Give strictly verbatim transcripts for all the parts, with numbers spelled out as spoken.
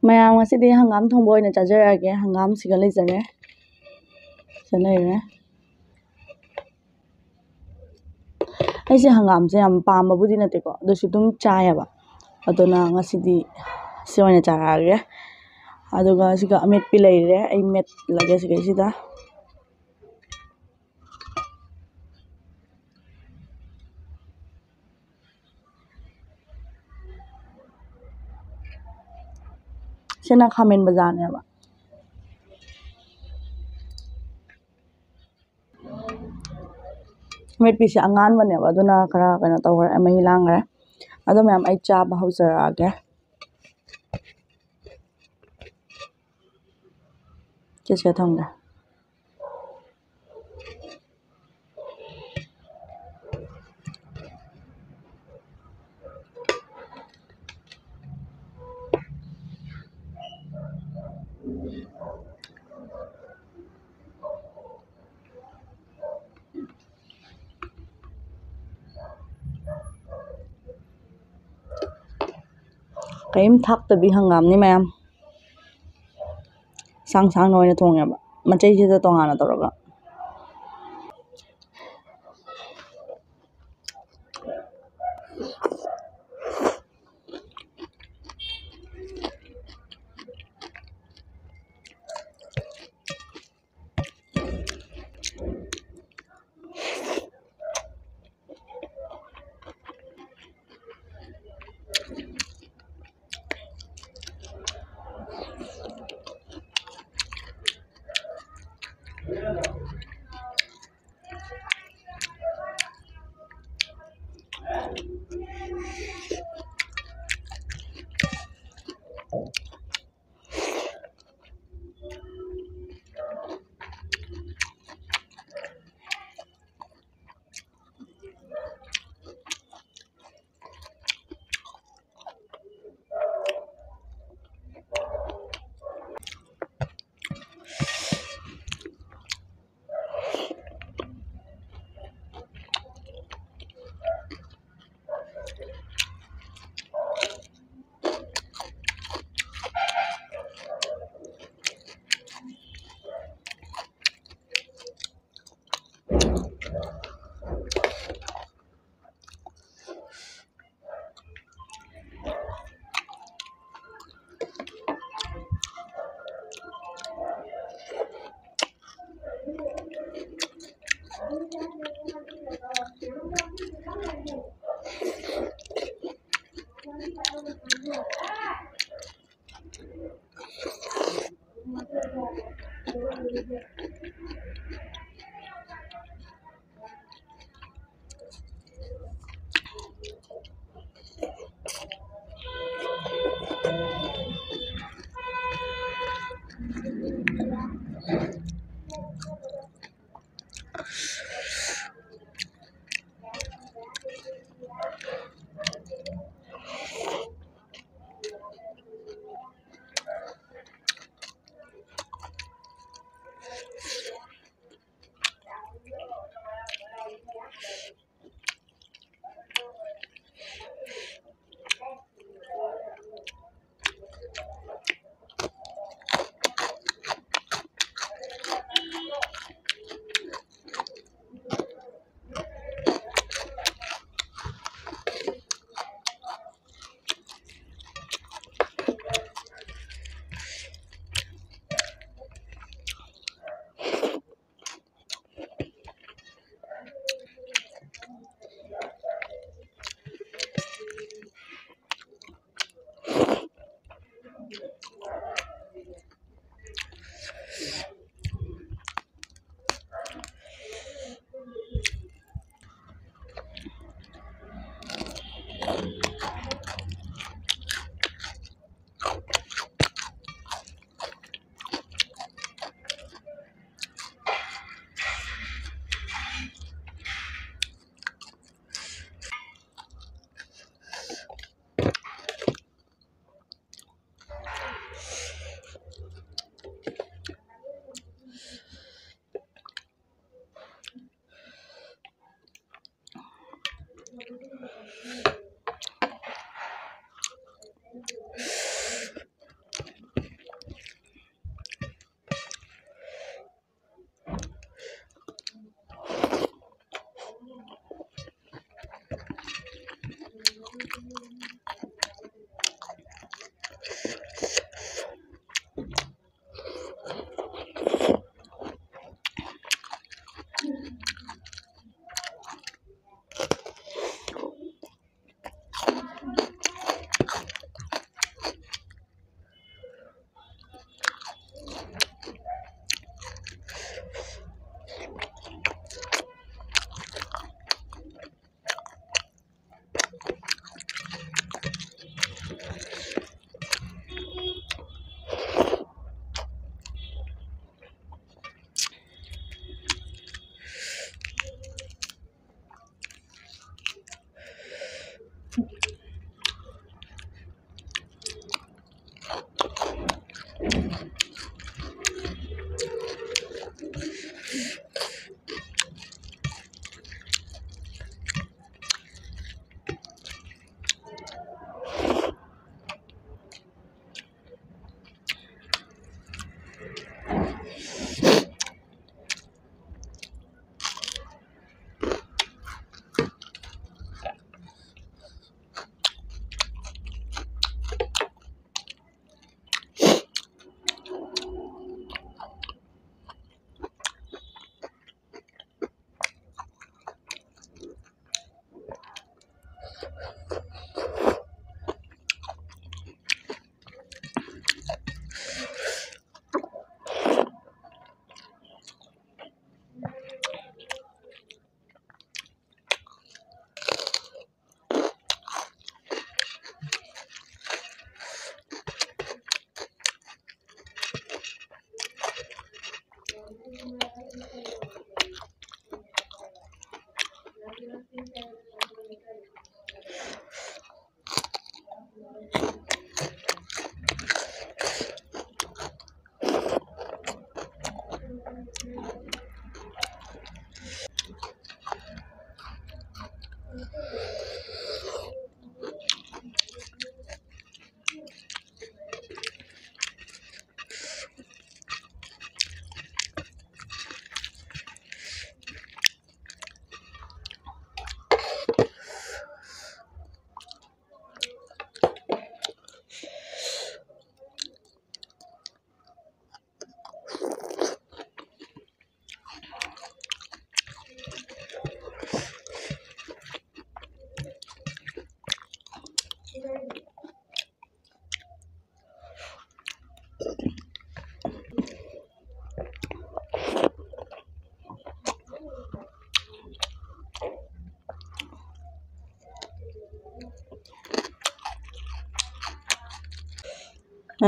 ꯃꯌꯥꯝ, ꯉꯁꯤꯗꯤ ꯍꯪꯒꯥꯝ ꯊꯣꯡꯕ ꯑꯣꯏꯅ ꯆꯥꯖꯔꯛꯑꯒꯦ꯫ ꯍꯪꯒꯥꯝꯁꯤꯒ ꯂꯩꯖꯔꯦ꯫ ꯁꯤꯗ ꯂꯩꯔꯦ꯫ ꯑꯩꯁꯦ ꯍꯪꯒꯥꯝꯁꯦ ꯌꯥꯝ ꯄꯥꯝꯕꯕꯨꯗꯤ ꯅꯠꯇꯦꯀꯣ, ꯑꯗꯨꯁꯨ ꯑꯗꯨꯝ ꯆꯥꯏꯌꯦꯕ꯫ ꯑꯗꯨꯅ ꯉꯁꯤꯗꯤ ꯁꯤ ꯑꯣꯏꯅ ꯆꯥꯔꯛꯑꯒꯦ꯫ ꯑꯗꯨꯒ ꯁꯤꯒ ꯑꯃꯦꯠꯄꯤ ꯂꯩꯔꯦ, ꯑꯩ ꯃꯦꯠꯂꯒꯦ ꯁꯤꯒꯩꯁꯤꯗ꯫ ꯁꯤꯅ ꯈꯥꯃꯦꯟ ꯕꯖꯥꯔꯅꯦꯕ꯫ ꯑꯃꯦꯠꯄꯤꯁꯦ ꯑꯉꯥꯟꯕꯅꯦꯕ, ꯑꯗꯨꯅ ꯈꯔ ꯀꯩꯅꯣ ꯇꯧꯈ꯭ꯔꯦ, ꯃꯍꯤ ꯂꯥꯡꯈ꯭ꯔꯦ꯫ ꯑꯗꯣ ꯃꯌꯥꯝ, ꯑꯩ ꯆꯥꯕ ꯍꯧꯖꯔꯛꯑꯒꯦ꯫ ꯆꯦ, ꯁꯤꯗ ꯊꯝꯒꯦ꯫ ꯀꯔꯤꯝ ꯊꯥꯛꯇꯕꯤ ꯍꯪꯒꯥꯝꯅꯤ ꯃꯌꯥꯝ꯫ ꯁꯥꯡ ꯁꯥꯡꯅ ꯑꯣꯏꯅ ꯊꯣꯡꯉꯦꯕ, ꯃꯆꯩꯁꯤꯗ ꯇꯣꯉꯥꯟꯅ ꯇꯧꯔꯒ꯫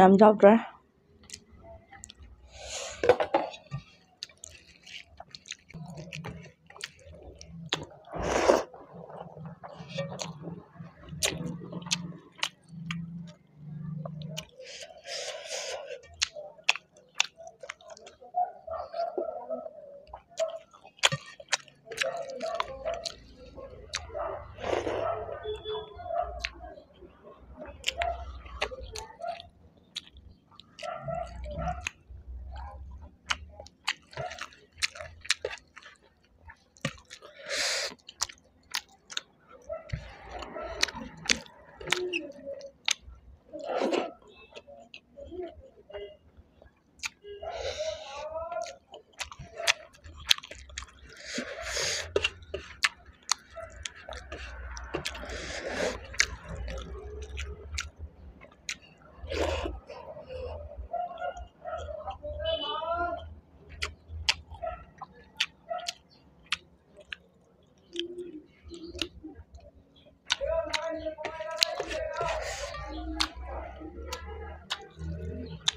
ꯌꯥꯝ ꯆꯥꯎꯗ꯭ꯔꯦ꯫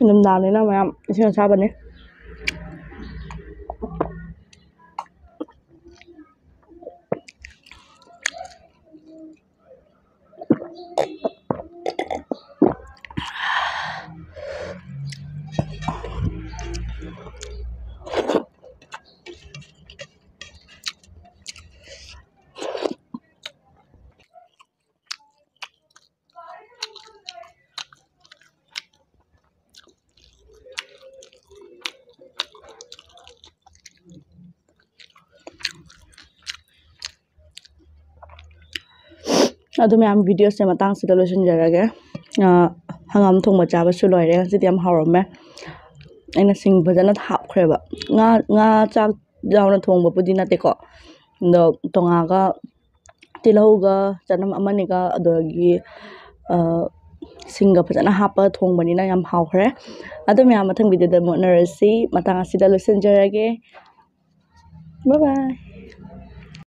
ꯅꯤꯡꯊꯝꯊꯥꯅꯤꯅ ꯃꯌꯥꯝ ꯏꯁꯤꯡ ꯑꯁꯥꯕꯅꯤ꯫ ꯑꯗꯨ ꯃꯌꯥꯝ, videoꯁꯦ ꯃꯇꯥꯡꯁꯤꯗ ꯂꯣꯏꯁꯤꯟꯖꯔꯒꯦ꯫ ꯑ, ꯍꯪꯒꯥꯝ ꯊꯣꯡꯕ ꯆꯥꯕꯁꯨ ꯂꯣꯏꯔꯦ꯫ ꯉꯁꯤꯗꯤ ꯌꯥꯝ ꯍꯥꯎꯔꯝꯃꯦ꯫ ꯑꯩꯅ ꯁꯤꯡ ꯐꯖꯅ ꯍꯥꯞꯈ꯭ꯔꯦꯕ꯫ ꯉꯥ, ꯉꯥ ꯆꯥꯛ ꯌꯥꯎꯅ ꯊꯣꯡꯕꯕꯨꯗꯤ ꯅꯠꯇꯦꯀꯣ꯫ ꯑꯗꯣ ꯇꯣꯉꯥꯒ ꯇꯤꯜꯍꯧꯒ ꯆꯅꯝ ꯑꯃꯅꯤꯒ ꯑꯗꯒꯤ, ꯑ, ꯁꯤꯡꯒ ꯐꯖꯅ ꯍꯥꯞꯄ ꯊꯣꯡꯕꯅꯤꯅ ꯌꯥꯝ ꯍꯥꯎꯈ꯭ꯔꯦ꯫ ꯑꯗꯨ ꯃꯌꯥꯝ, ꯃꯊꯪ videoꯗ ꯑꯃꯨꯛ ꯎꯅꯔꯁꯤ꯫ ꯃꯇꯥꯡ ꯑꯁꯤꯗ ꯂꯣꯏꯁꯤꯟꯖꯔꯒꯦ꯫ Bye bye꯫